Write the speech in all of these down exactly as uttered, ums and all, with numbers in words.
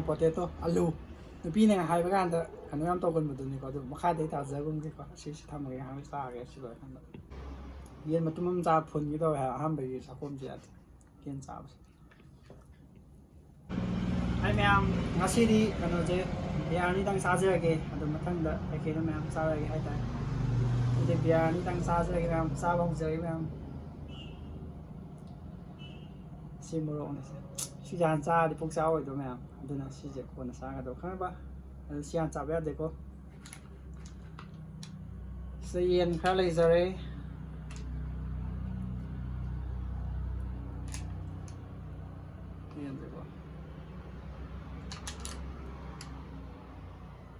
Potato, ꯑꯂꯨ꯫ ꯅꯨꯄꯤꯅ ꯍꯥꯏꯕ ꯀꯥꯟꯗ ꯀꯩꯅꯣ ꯌꯥꯝ ꯇꯧꯒꯟꯕꯗꯨꯅꯤꯀꯣ꯫ ꯑꯗꯨ ꯃꯈꯥꯗꯩ ꯇꯥꯖꯒꯨꯝꯒꯦꯀꯣ꯫ ꯁꯤꯁꯤ ꯊꯝꯃꯒꯦ, ꯉꯥꯏꯍꯥꯛ ꯆꯥꯔꯒꯦ꯫ ꯁꯤ ꯂꯣꯏꯔꯀꯥꯟꯗ ꯌꯦꯟ ꯃꯇꯨꯝ ꯑꯃ ꯆꯥ ꯐꯨꯟꯒꯦ ꯇꯧꯋꯦ ꯍꯥꯏꯕ꯫ ꯑꯍꯥꯟꯕꯒꯤ ꯆꯥꯛꯈꯣꯝꯁꯦ ꯌꯥꯗꯦ, ꯌꯦꯟ ꯆꯥꯕꯁꯦ꯫ ꯍꯥꯏ ꯃꯌꯥꯝ, ꯉꯁꯤꯗꯤ ꯀꯩꯅꯣꯁꯦ, ꯕꯤꯔꯌꯥꯅꯤꯗꯪ ꯆꯥꯖꯔꯒꯦ꯫ ꯑꯗꯨ ꯃꯊꯪꯗ ꯀꯩ ꯀꯩꯅꯣ ꯃꯌꯥꯝ ꯆꯥꯔꯒꯦ ꯍꯥꯏꯇꯥꯔꯦ꯫ ꯑꯗꯨꯗꯤ ꯕꯤꯔꯌꯥꯅꯤꯗꯪ ꯆꯥꯖꯔꯒꯦ ꯃꯌꯥꯝ, ꯆꯥꯕ ꯍꯧꯖꯔꯒꯦ ꯃꯌꯥꯝ꯫ ꯁꯤ ꯃꯣꯔꯣꯛꯅꯦ ꯁꯦ꯫ ꯁꯤꯁꯦ ꯍꯥꯟꯅ ꯆꯥꯔꯗꯤ ꯄꯨꯛ ꯆꯥꯎꯔꯣꯏꯗꯣ ꯃꯌꯥꯝ꯫ ꯑꯗꯨꯅ ꯁꯤꯁꯦ ꯀꯣꯟꯅ ꯆꯥꯒꯗꯕ, ꯈꯪꯉꯕ? ꯑꯗꯨ ꯁꯤ ꯍꯥꯟꯅ ꯆꯥꯕ ꯌꯥꯗꯦꯀꯣ꯫ ꯁꯤꯗ ꯌꯦꯟ ꯈꯔ ꯂꯩꯖꯔꯦ꯫ ꯌꯦꯟꯁꯦꯀꯣ꯫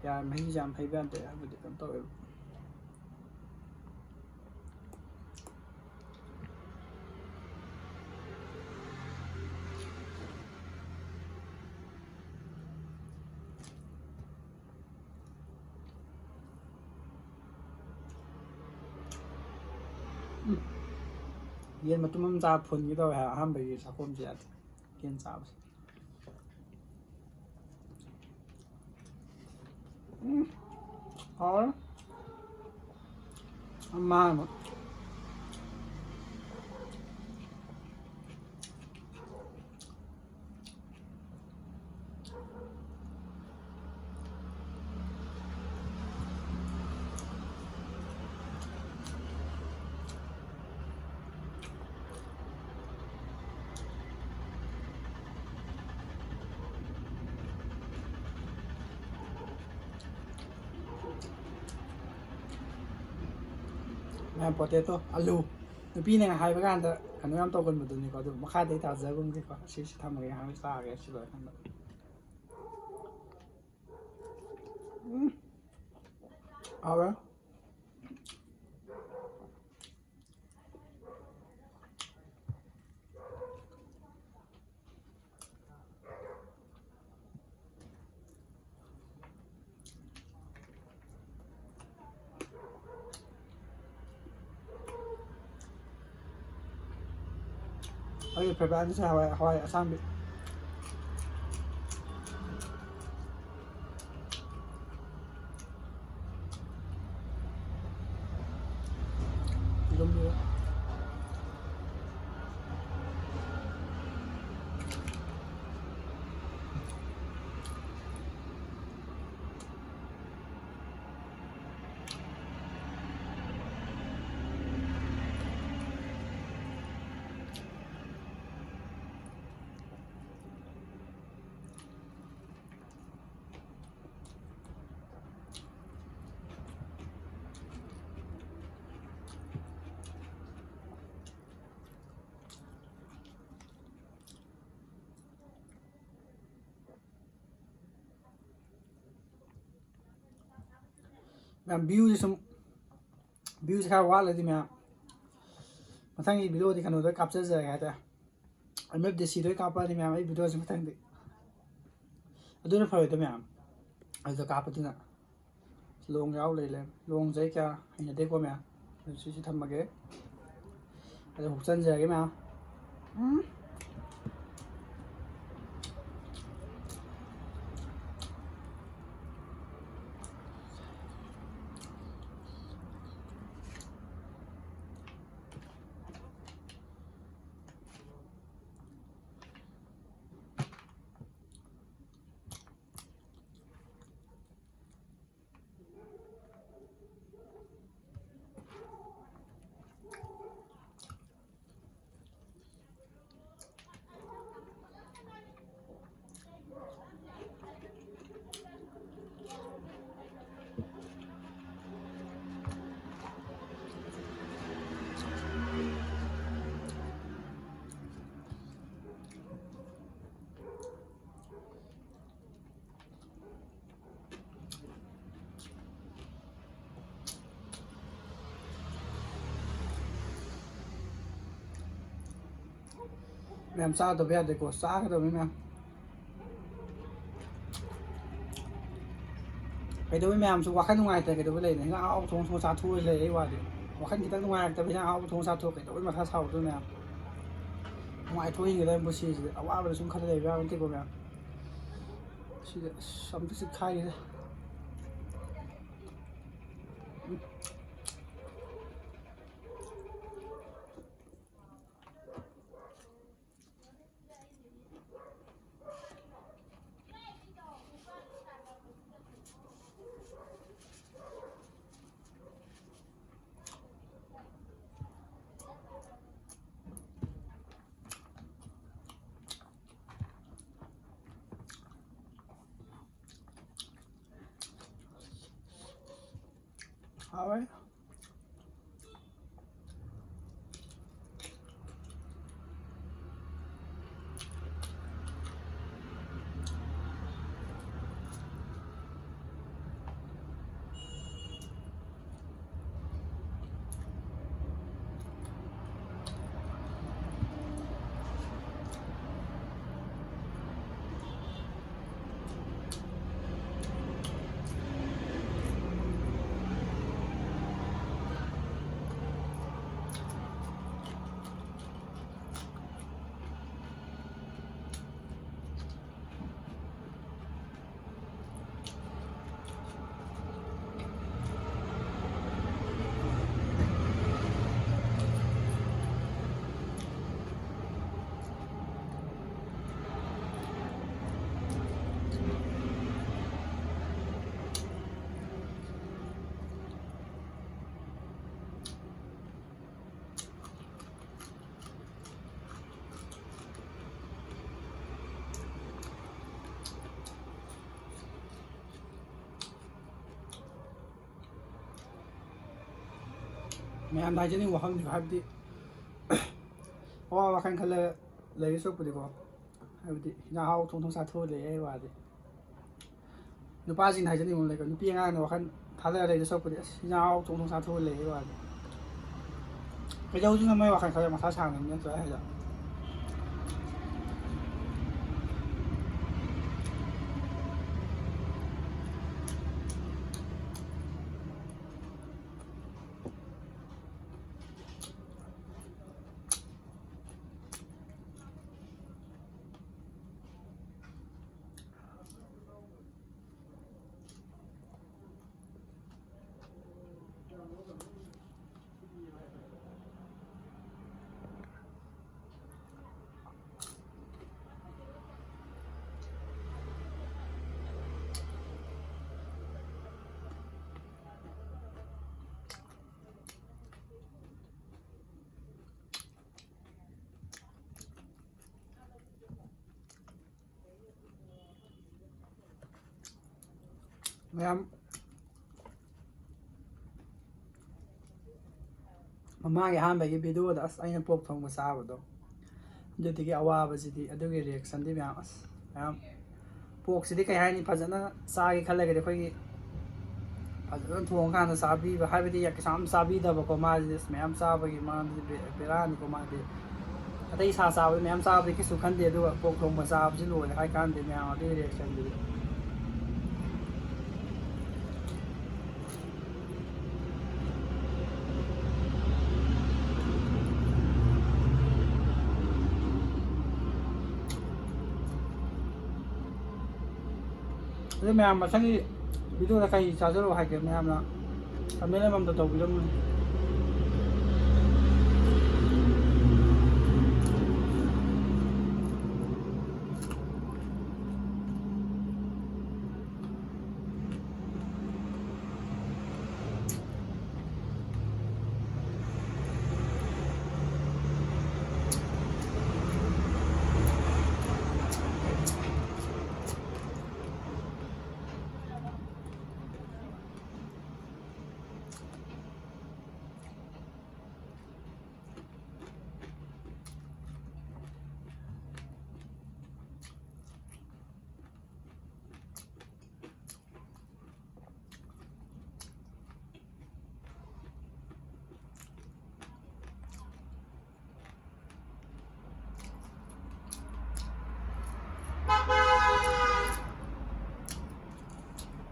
ꯌꯥꯔꯦ, ꯃꯍꯤꯁꯦ ꯌꯥꯝ ꯍꯩꯕ ꯌꯥꯗꯦ, ꯍꯥꯏꯕꯗꯤ ꯀꯩꯅꯣ ꯇꯧꯋꯦꯕ꯫ ꯎꯝ꯫ ꯌꯦꯟ ꯃꯇꯨꯝ ꯑꯃ ꯆꯥ ꯐꯨꯟꯒꯦ ꯇꯧꯋꯦ ꯍꯥꯏꯕ, ꯑꯍꯥꯟꯕꯒꯤ ꯆꯥꯛꯈꯣꯝꯁꯦ ꯌꯥꯗꯦ꯫ ꯌꯦꯟ ꯆꯥꯕꯁꯦ꯫ ꯎꯝ꯫ ꯍꯥꯎꯔꯦ꯫ ꯑꯃ꯫ ꯃꯌꯥꯝ ꯄꯣꯇꯦꯇꯣ, ꯑꯂꯨ꯫ ꯅꯨꯄꯤꯅ ꯍꯥꯏꯕ ꯀꯥꯟꯗ ꯀꯩꯅꯣ ꯌꯥꯝ ꯇꯧꯒꯟꯕꯗꯨꯅꯤꯀꯣ꯫ ꯑꯗꯨ ꯃꯈꯥꯗꯩ ꯇꯥꯖꯒꯨꯝꯒꯦꯀꯣ꯫ ꯁꯤꯁꯤ ꯊꯝꯃꯒꯦ, ꯉꯥꯏꯍꯥꯛ ꯆꯥꯔꯒꯦ ꯁꯤ ꯂꯣꯏꯔꯀꯥꯟꯗ꯫ ꯎꯝ꯫ ꯍꯥꯎꯔꯦ꯫ ꯑꯩꯒꯤ favourite ꯁꯦ ꯍꯋꯥꯏ, ꯍꯋꯥꯏ ꯑꯁꯥꯡꯕꯤ꯫ ꯑꯗꯨꯝ ꯃꯌꯥꯝ, ꯚ꯭ꯌꯨꯁꯦ ꯁꯨꯝ, ꯚ꯭ꯌꯨꯁꯦ ꯈꯔ ꯋꯥꯠꯂꯗꯤ ꯃꯌꯥꯝ, ꯃꯊꯪꯒꯤ ꯚꯤꯗꯤꯑꯣꯗꯤ ꯀꯩꯅꯣꯗ ꯀꯥꯞꯆꯖꯔꯒꯦ ꯍꯥꯏꯇꯥꯔꯦ, ꯑꯦꯝ ꯑꯦꯐ ꯗꯤ ꯁꯤꯗ ꯑꯣꯏꯅ ꯀꯥꯞꯄꯛꯑꯅꯤ ꯃꯌꯥꯝ, ꯑꯩ ꯚꯤꯗꯤꯑꯣꯁꯦ ꯃꯊꯪꯗꯤ꯫ ꯑꯗꯨꯅ ꯐꯔꯣꯏꯗ꯭ꯔꯣ ꯃꯌꯥꯝ? ꯑꯗꯨꯗ ꯀꯥꯞꯄꯗꯨꯅ꯫ ꯂꯣꯡ ꯌꯥꯎ ꯂꯩꯔꯦ꯫ ꯂꯣꯡꯁꯦ ꯑꯩ ꯀꯌꯥ ꯍꯩꯅꯗꯦꯀꯣ ꯃꯌꯥꯝ꯫ ꯑꯗꯨ ꯁꯤꯁꯤ ꯊꯝꯃꯒꯦ꯫ ꯑꯗꯨ ꯍꯨꯛꯆꯟꯖꯔꯒꯦ ꯃꯌꯥꯝ꯫ ꯎꯝ꯫ ꯃꯌꯥꯝ ꯆꯥꯗꯕ ꯌꯥꯗꯦꯀꯣ, ꯆꯥꯒꯗꯕꯅꯤ ꯃꯌꯥꯝ꯫ ꯀꯩꯗꯧꯕꯩ ꯃꯌꯥꯝꯁꯨ ꯋꯥꯈꯜ ꯅꯨꯡꯉꯥꯏꯇꯅ ꯀꯩꯗꯧꯕꯩ ꯂꯩꯅꯤ? ꯍꯤꯟꯖꯥꯡ ꯑꯍꯥꯎꯕ ꯊꯣꯡ ꯊꯣꯡ ꯆꯥꯊꯣꯛꯑ ꯂꯩ ꯑꯩ ꯋꯥꯗꯤ꯫ ꯋꯥꯈꯜ ꯈꯤꯇꯪ ꯅꯨꯡꯉꯥꯏꯔꯛꯇꯕ ꯍꯤꯟꯖꯥꯡ ꯑꯍꯥꯎꯕ ꯊꯣꯡ ꯆꯥꯊꯣꯛ ꯀꯩꯗꯧꯕꯩ ꯃꯊꯥ ꯁꯥꯎꯗꯣꯏꯅꯣ ꯃꯌꯥꯝ? ꯅꯨꯡꯉꯥꯏꯊꯣꯛ ꯍꯤꯡꯒꯗꯕꯅꯤ ꯄꯨꯟꯁꯤꯁꯤꯗꯤ꯫ ꯑꯋꯥꯕꯗ ꯁꯨꯝ ꯈꯜꯂ ꯂꯩꯕ ꯌꯥꯕ ꯅꯠꯇꯦꯀꯣ ꯃꯌꯥꯝ꯫ ꯁꯤꯗ ꯑꯁ ꯑꯝꯇ ꯆꯤꯛꯈꯥꯏꯒꯦꯗ꯫ ꯍꯥꯎꯋꯦ꯫ ꯃꯌꯥꯝꯗ ꯍꯥꯏꯖꯅꯤꯡꯕ ꯋꯥꯐꯝꯗꯤ, ꯍꯥꯏꯕꯗꯤ, ꯑꯋꯥ ꯋꯥꯈꯜ ꯈꯜꯂꯒ ꯂꯩꯕ ꯁꯔꯨꯛꯄꯨꯗꯤꯀꯣ, ꯍꯥꯏꯕꯗꯤ ꯍꯤꯟꯖꯥꯡ ꯑꯍꯥꯎ ꯊꯣꯡ ꯊꯣꯡ ꯆꯥꯊꯣꯛꯑ ꯂꯩ ꯍꯥꯏꯕ ꯋꯥꯗꯤ꯫ ꯅꯨꯄꯥꯁꯤꯡꯅ ꯍꯥꯏꯖꯅꯤꯡꯕ ꯂꯩꯀꯣ, ꯅꯨꯄꯤ ꯑꯉꯥꯡꯅ ꯋꯥꯈꯜ ꯊꯥꯗꯔ ꯂꯩꯗꯧ ꯁꯔꯨꯛꯄꯨꯗꯤ, ꯑꯁ, ꯍꯤꯟꯖꯥꯡ ꯑꯍꯥꯎ ꯊꯣꯡ ꯊꯣꯡ ꯆꯥꯊꯣꯛꯑ ꯂꯩ ꯍꯥꯏꯕ ꯋꯥꯗꯤ꯫ ꯀꯩꯗꯧꯗꯣꯏꯅꯣ ꯃꯣꯏ ꯋꯥꯈꯜ ꯈꯜꯂꯒ ꯃꯊꯥ ꯁꯥꯅꯕꯅꯤ ꯅꯠꯇ꯭ꯔꯥ ꯍꯥꯏꯗꯣ? ꯃꯌꯥꯝ, ꯃꯃꯥꯡꯒꯤ ꯑꯍꯥꯟꯕꯒꯤ ꯚꯤꯗꯤꯑꯣꯗ ꯑꯁ ꯑꯩꯅ ꯄꯣꯛ ꯊꯣꯡꯕ ꯆꯥꯕꯗꯣ, ꯑꯗꯨꯗꯨꯒꯤ ꯑꯋꯥꯕꯁꯤꯗꯤ, ꯑꯗꯨꯒꯤ ꯔꯤꯌꯦꯛꯁꯟꯗꯤ ꯃꯌꯥꯝ ꯑꯁ ꯃꯌꯥꯝ꯫ ꯄꯣꯛꯁꯤꯗꯤ ꯀꯩ ꯍꯥꯏꯅꯤ, ꯐꯖꯅ ꯆꯥꯒꯦ ꯈꯜꯂꯒꯗꯤ ꯑꯩꯈꯣꯏꯒꯤ ꯐꯖꯅ ꯊꯣꯡꯉꯀꯥꯟꯗ ꯆꯥꯕꯤꯕ, ꯍꯥꯏꯕꯗꯤ ꯀꯩꯁꯨ ꯌꯥꯝ ꯆꯥꯕꯤꯗꯕꯀꯣ꯫ ꯃꯥꯁꯤꯗꯤ ꯑꯁ ꯃꯌꯥꯝ ꯆꯥꯕꯒꯤ ꯃꯥꯗꯤ ꯕꯦ-, ꯕꯦꯔꯥꯅꯤꯀꯣ ꯃꯥꯗꯤ꯫ ꯑꯇꯩ ꯁꯥ ꯆꯥꯕꯗꯤ ꯃꯌꯥꯝ ꯆꯥꯕꯗꯤ ꯀꯩꯁꯨ ꯈꯟꯗꯦ, ꯑꯗꯨꯒ ꯄꯣꯛ ꯊꯣꯡꯕ ꯆꯥꯕꯁꯤ ꯂꯣꯏꯔꯦ ꯍꯥꯏ ꯀꯥꯟꯗꯗꯤ ꯃꯌꯥꯝ ꯑꯗꯨꯒꯤ ꯔꯤꯌꯦꯛꯁꯟꯗꯨꯗꯤ꯫ ꯑꯗꯨ ꯃꯌꯥꯝ ꯃꯊꯪꯒꯤ ꯚꯤꯗꯤꯑꯣꯗ ꯀꯔꯤ ꯆꯥꯖꯔꯛꯑꯣ ꯍꯥꯏꯒꯦ ꯃꯌꯥꯝꯅ ꯀꯃꯦꯟ ꯑꯃꯃꯝꯇ ꯇꯧꯕꯤꯔꯝꯃꯨ꯫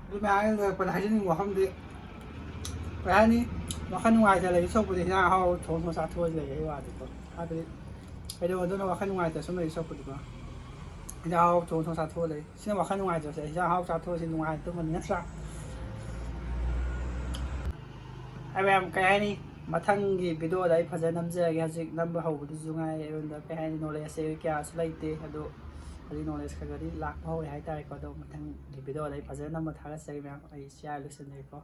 ꯑꯗꯨ ꯃꯌꯥꯝ ꯂꯣꯏꯔꯛꯄꯗ ꯍꯥꯏꯖꯅꯤꯡꯕ ꯋꯥꯐꯝꯗꯤ ꯀꯩ ꯍꯥꯏꯅꯤ, ꯋꯥꯈꯜ ꯅꯨꯡꯉꯥꯏꯇ ꯂꯩ ꯁꯔꯨꯛꯄꯨꯗꯤ ꯍꯤꯟꯖꯥꯡ ꯑꯍꯥꯎꯕ ꯊꯣꯡ ꯊꯣꯡ ꯆꯥꯊꯣꯛꯑ ꯂꯩ ꯑꯩ ꯋꯥꯗꯤꯀꯣ꯫ ꯍꯥꯏꯕꯗꯤ ꯀꯩꯗꯧꯅꯗꯣꯏꯅꯣ ꯋꯥꯈꯜ ꯅꯨꯡꯉꯥꯏꯇ ꯁꯨꯝ ꯂꯩ ꯁꯔꯨꯛꯄꯨꯗꯤꯀꯣ꯫ ꯍꯤꯟꯖꯥꯡ ꯑꯍꯥꯎꯕ ꯊꯣꯡ ꯊꯣꯡ ꯆꯥꯊꯣꯛꯑ ꯂꯩ꯫ ꯁꯤꯅ ꯋꯥꯈꯜ ꯅꯨꯡꯉꯥꯏꯇꯕꯁꯦ꯫ ꯍꯤꯟꯖꯥꯡ ꯑꯍꯥꯎꯕ ꯆꯥꯊꯣꯛꯑꯁꯤ ꯅꯨꯡꯉꯥꯏꯅ ꯇꯨꯝꯃꯅꯤ ꯅꯠꯇ꯭ꯔꯥ? ꯑꯩ ꯃꯌꯥꯝ ꯀꯩ ꯍꯥꯏꯅꯤ, ꯃꯊꯪꯒꯤ ꯚꯤꯗꯤꯑꯣꯗ ꯑꯩ ꯐꯖꯅ ꯅꯝꯖꯔꯒꯦ꯫ ꯍꯧꯖꯤꯛ ꯅꯝꯕ ꯍꯧꯕꯗꯨꯁꯨ ꯉꯥꯏꯔꯦ꯫ ꯑꯩꯉꯣꯟꯗ ꯀꯩ ꯍꯥꯏꯅꯤ, ꯅꯣꯂꯦꯖꯁꯦ ꯀꯌꯥꯁꯨ ꯂꯩꯇꯦ꯫ ꯑꯗꯣ ꯍꯧꯖꯤꯛ ꯅꯣꯂꯦꯖ ꯈꯔ ꯈꯔꯗꯤ ꯂꯥꯛꯄ ꯍꯧꯔꯦ ꯍꯥꯏꯇꯥꯔꯦꯀꯣ꯫ ꯑꯗꯣ ꯃꯊꯪꯒꯤ ꯚꯤꯗꯤꯑꯣꯗ ꯑꯩ ꯐꯖꯅ ꯅꯝꯕ ꯊꯥꯒꯠꯆꯔꯤ ꯃꯌꯥꯝ꯫ ꯑꯩ ꯁꯤ ꯌꯥꯔꯦ, ꯂꯣꯏꯁꯤꯟꯖꯔꯒꯦꯀꯣ꯫